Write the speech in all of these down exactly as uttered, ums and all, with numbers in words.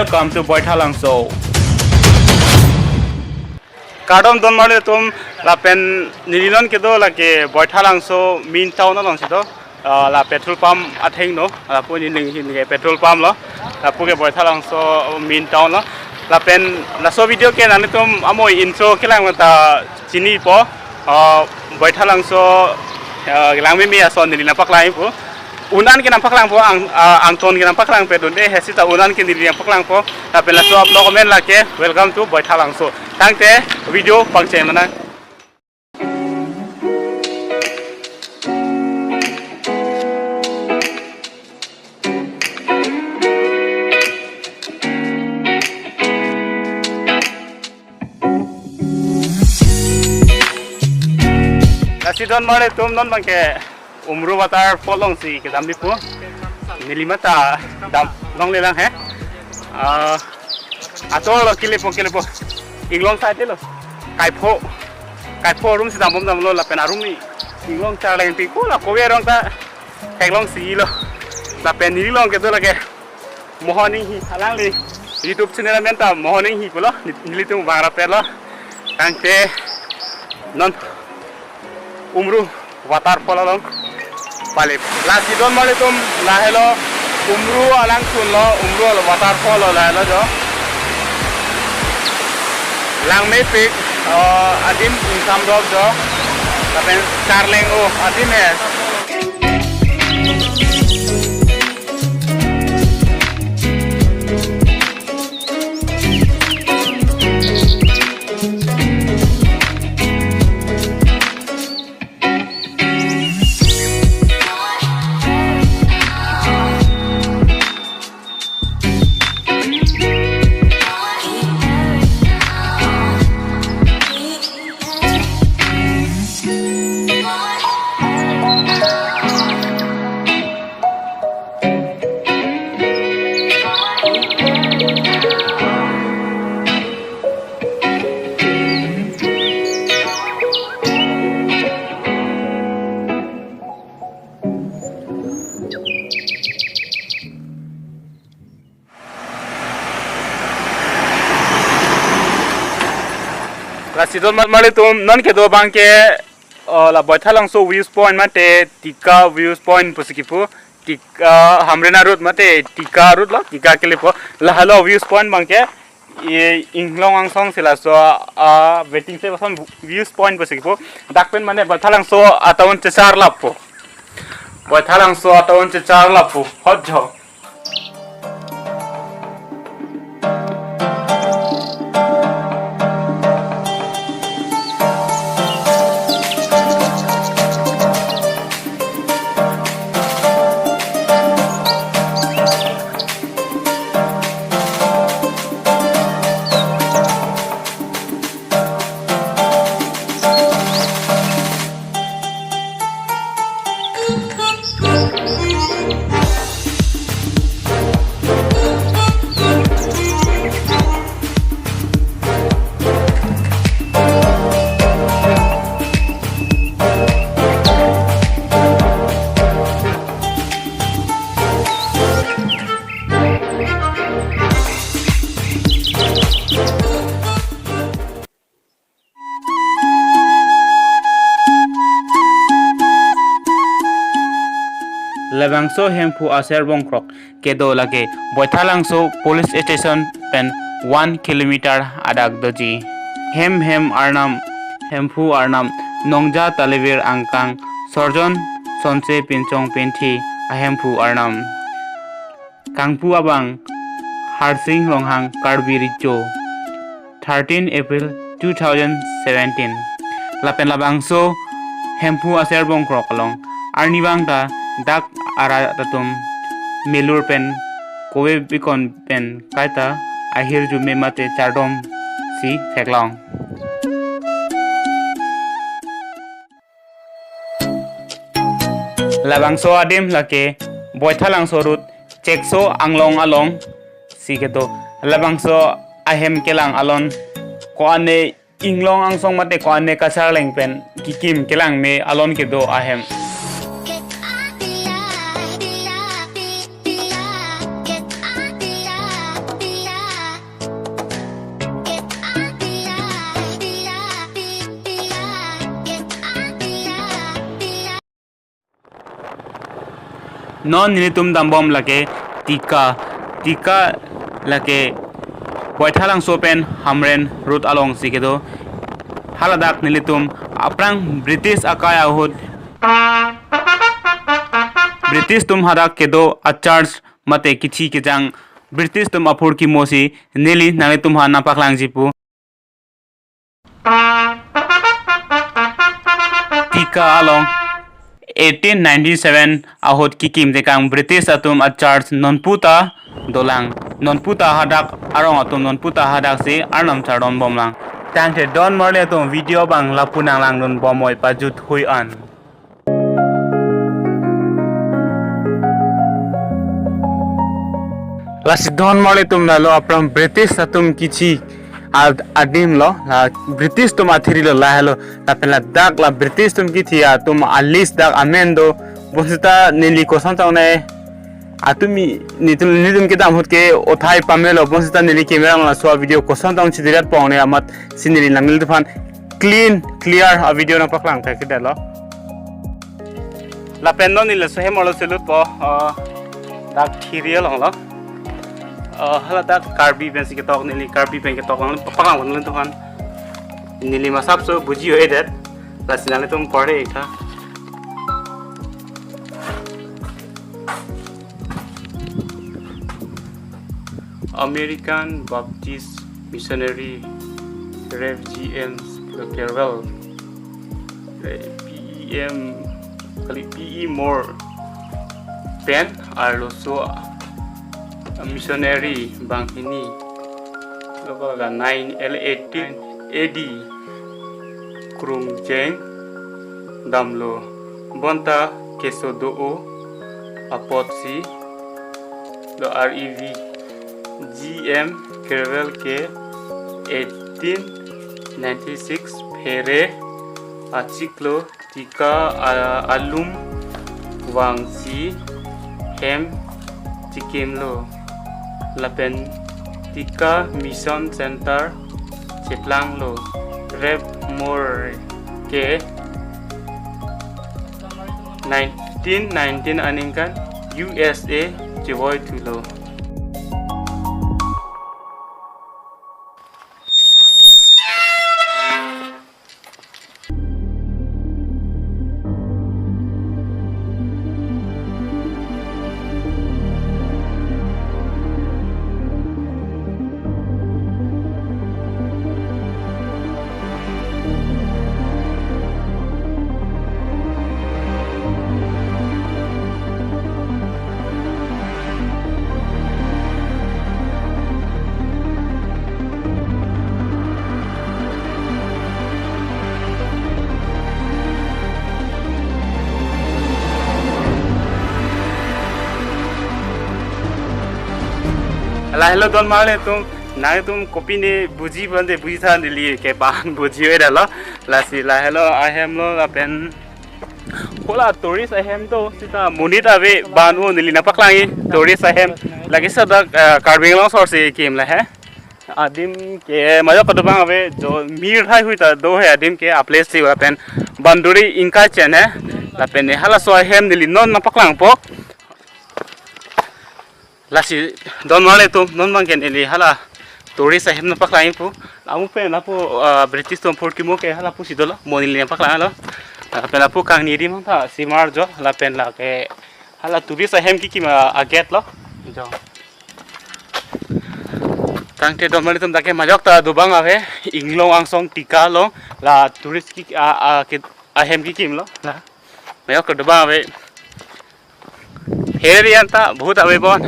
Welcome to Baithalangso. Kardom don marli atum, lapen neli non kedo lake Baithalangso main town alongsi do. Ah, la petrol pump athengno, lapu neli ninghin ke petrol pump lo, lapu ke Baithalangso main town lo. Lapen laso video ke nanglitum amoi intro kelang ta chinipo, ah, Baithalangso, ah, langmeme ason neli nangpaklangpo. Un-an ke nangpaklangpo, ang, ah, angton ke nangpaklangpedunde, he seta un-an ke neli nangpaklangpo. Lapen laso apno comment lake, "Welcome to Baithalangso." Tangte video pangcheng nang. Lasi don marli atum, non abangke Umru waterfall alongsi kedam dipo. Neli mata dam longlelang he. Ah, ator lo, kelepo, kelepo. Inglong side lo. Kaipho. Kaipho arum si dambom damlo lapen arum ni inglong charlengpi ko la kove arong ta theklongsi lo. Lapen neli along kedo lake Mohon Inghi, alangli YouTube channel amen ta Mohon Inghi pulo, neli, nelitum bang rapetlo. Tangte non Umru waterfall along pale. Lasi don marli atum, lahelo Umru alangsun lo, Umru waterfall lo, lahelo jo. Langmepik, eh, adim ingsamdop jo. Lapen charleng-o adim he. Lasi don marli atum, non kedo abangke, oh, la Baithalangso views point mate Tika views point pusi kipu, Tika Hamrena road mate Tika road lo, Tika kelepo, lahelo views point abangke, e, inglong angsong si laso, ah, waiting shed ason views point pusi kipu, dak pen mane Baithalangso atown chechar lapo. Baithalangso atown chechar lapo. Hot jo. Labangso Hemphu aser bongkrok kedo lake Baithalangso police station pen one kilometer adak doji. Hem hem arnam, Hemphu arnam, Nongja Talevir angkang, Sorjon Sonse Pinchong Pinthi ahemphu arnam. Kangpu abang Harsing Ronghang Karbi Recho, thirteen April two thousand seventeen. Lapen labangso Hemphu aser bongkrok along arnivang ta dak arat atum melur pen kove bikon pen kaita ahirjume mate chardom si theklong. Labangso adim lake Baithalangso road Chekso Anglong along si kedo. Labangso ahem kelang alon ko-an inglong angsong mate ko-an kacharleng pen kikim kelang me alon kedo ahem. Non nelitum dambom lake Tika, Tika lake Waithalangso pen Hamren road alongsi kedo. Haladak nelitum aphrang British akai ahut, British atum hadak kedo a church mate kithi kejang British atum aphurkimo si neli nanglitum aphan nangpaklangji pu. Tika along eighteen ninety-seven ahut kekim tekang British atum a church nonputa dolang. Nonputa hadak arong atum nonputa hadaksi arnam chardon bomlang. Tangte don marli atum video abang lapu nanglangdun bomnoi pajut hui an. Lasi don marli atum lalo aphrang British atum kithi ad-, adim lo, la British atum athiri lo, lahelo, lapen ladak la British atum kithi atum a list dak amen do, bonsita neli koson tong ne, atum i, nelitum, nelitum kedam ahut ke othai pamelo, bonsita neli camera along laso a video koson tong chidirat pongne amatsi neli nanglitumphan clean, clear a video nangpaklang thekdetlo. Lapen non neli laso hem arlo selut po, ah, dak thiri along lo. Ah, haladak Karbi pensi ketok neli Karbi pen ketok lang, paklangpo nanglitumphan. Neli masap so buji-oidet. Lasi nanglitum pore ikha. American Baptist Missionary Rev G M Kerwell, P E M, kali P E Moore pen arloso missionary banghini, lo ko laga nine L eighteen A D krungjeng damlo, bonta keso do-o apotsi lo R E V G M Kerwell ke eighteen ninety-six phere achiklo Tika a-, alum vangsi hem chekimlo. Lapen Tika Mission Center cheplanglo. Rev Moore ke nineteen nineteen aningkan U S A chevoithulo. Lahelo don marli atum, nangtum kopine buji bande buji tha, neli ke pan buji-oidetlo. Lasi lahelo ahem lo lapen hala tourist ahem do sita monit ave ban-o, neli nangpaklangji tourist ahem. Lake sadak, eh, Karbi Anglong asor si kim lahe. Adim ke majok kedobang ave, jo mir thai hui ta do he adim ke a place si lapen boundary ingkoi chen he. Lapen ne halaso ahem neli non nangpaklangpo. Lasi don marli atum, non abang ke neli hala tourist ahem nangpaklangji pu. Amu pen lapu, ah, British atum aphurkimo ke hala pusi dolo, mo neli nangpaklanglo. Lapen lapu kangni adim ta simar jo, lapen lake hala tourist ahem kekim a, a gate lo. Jo. Tangte don marli atum, dak ke majok ta dobang ave, Inglong Angsong Tika along, la tourist ke, a, a, ke, ahem kekimlo. La majok ta dobang ave. Here anta bahut ave bon.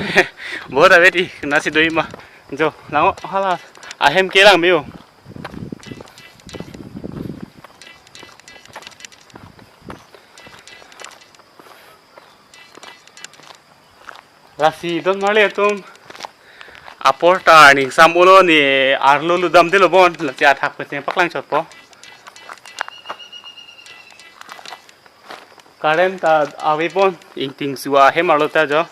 Bahut ave ti nasi doi ma. Jo, nango hala ahem kelang me-o. Lasi don marli atum, apor ta ning sam ulo, ne arlo ludamdelo bon, lasi athak pesen paklangchotpo. Current ta ave bon, ingting su ahem arlo ta jo.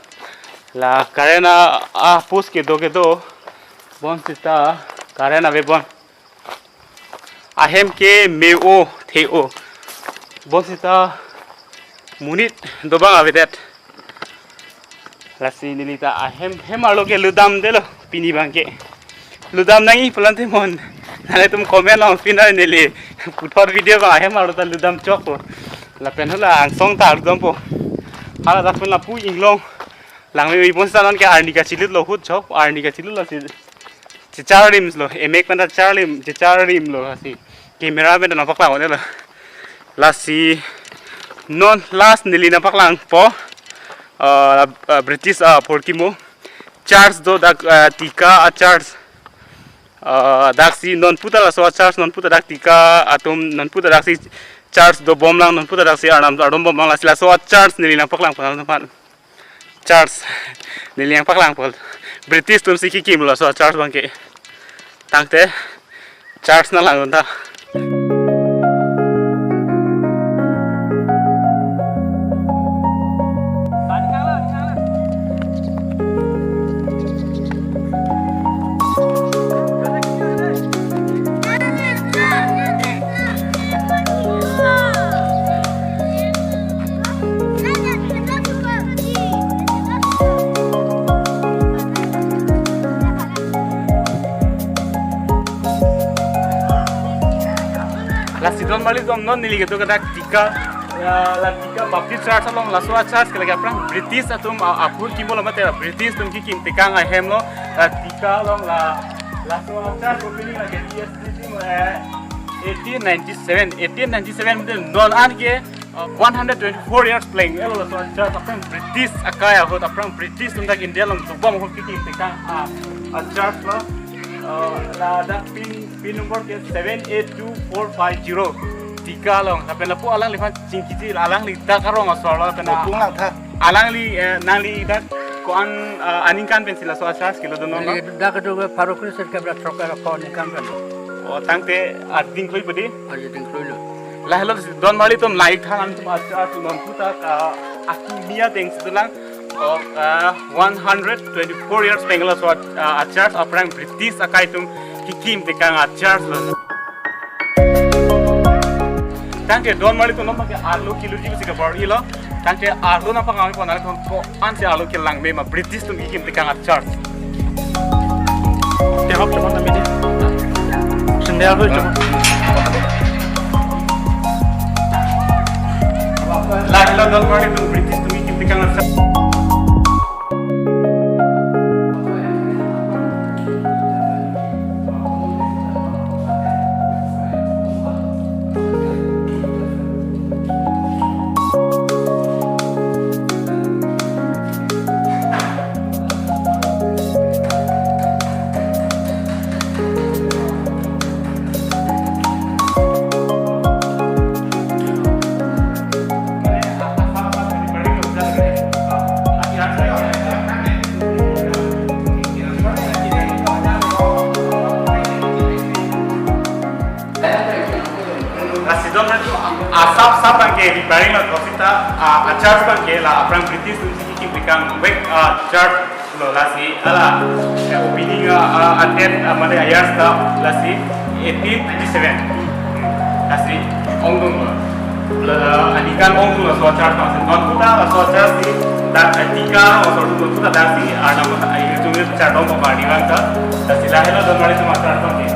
La current a, a post kedo kedo, bonsita current ave bon. Ahem ke me-o the-o, bonsita monit dobang avedet. Lasi neli ta ahem hem arlo ke ludamdelo pini abangke. Ludam nangji pulote mo nanglitum comment along pini neli puthot video abang ahem arlo ta ludam chokpo. Lapen hala angsong ta ludampo. Hala dak pen lapu inglong langme-oi ponsi ta non ke arni kachilutlo ahut chok, arni kachilutlo si. Checharlimlo, emek pen ta charlim, checharlimlo lasi. Camera pen ta nangpaklang-olo. Lasi non last neli nangpaklangpo. Ah, ah, British, ah, aphurkimo. Church do dak, ah, tika a-church. Ah, daksi non puta laso a-church, non puta dak tika atum non puta daksi church dobomlang, non puta daksi arnam ardombomlang, lasi laso a-church neli nangpaklangpo nangtumphan. Church neli nangpaklangpo. British atumsi kekimlo laso a-church abangke. Tangte church nanglangdun tha. Lasi don marlitum, non neli kedo ke dak tika, eh, la tika Baptist Church along laso a-church ke lake aphrang British atum, ah, aphurkimolo mate British atum kekim tekang ahemlo, la tika along la laso a-church opening lake T S D C mo, eh, eighteen ninety-seven, eighteen ninety-seven mate non an ke, uh, one hundred twenty-four years pleng-etlo laso a-church aphrang British akai ahut, aphrang British atum dak India along dobom ahut kekim tekang a, a-church lo. Uh, ladak pin, pin number ke seven eight two four five zero. Tika along, lapen lapu alangliphan chingkiji, alangli dak arong asor lo, lapen a- Opung lang tha. Alangli, eh, nangli dak ko-an, eh, aningkan pensi laso a-church kelodun non? Neli dak kedo ke pharo kre sirkep ra throk ra pho aningkan pen. O, tangte ading klui pudi? Ading klui lo. Lahelo don marlitum, nangthan nangtum a-church non puta, ah, akimi atengsi dolang. O, ah, one hundred twenty-four years plenglo laso, ah, a-church aphrang British akai atum kekim tekang a-church lo. Tangte don marlitum, non abangke arlo kelutji pusi kabar-ilo. Tangte arlo nangpaklang-ikpo, nangtum ko-ansi arlo kelang me ma British atum kekim tekang a-church. Tengok, tengok kami deh. Sendal tuh, tengok. Lahelo don marlitum, British atum kekim tekang a-church. Lasi don asap sap abangke repairing lo tosita, ah, a-church abangke la aphrang British atumsi kekim tekang vek, ah, church lo, lasi hala, eh, opening, ah, ah, attend, ah, mane ayars ta lasi eighteen twenty-seven. Lasi ongdung lo. La, aningkan ongdung laso a-church abang si. Non puta laso a-church si dak, eh, tika asor dun puta daksi arnam ayu jungir chardom papa ni bang ta. Lasi lahelo don marlitum a-church abangke.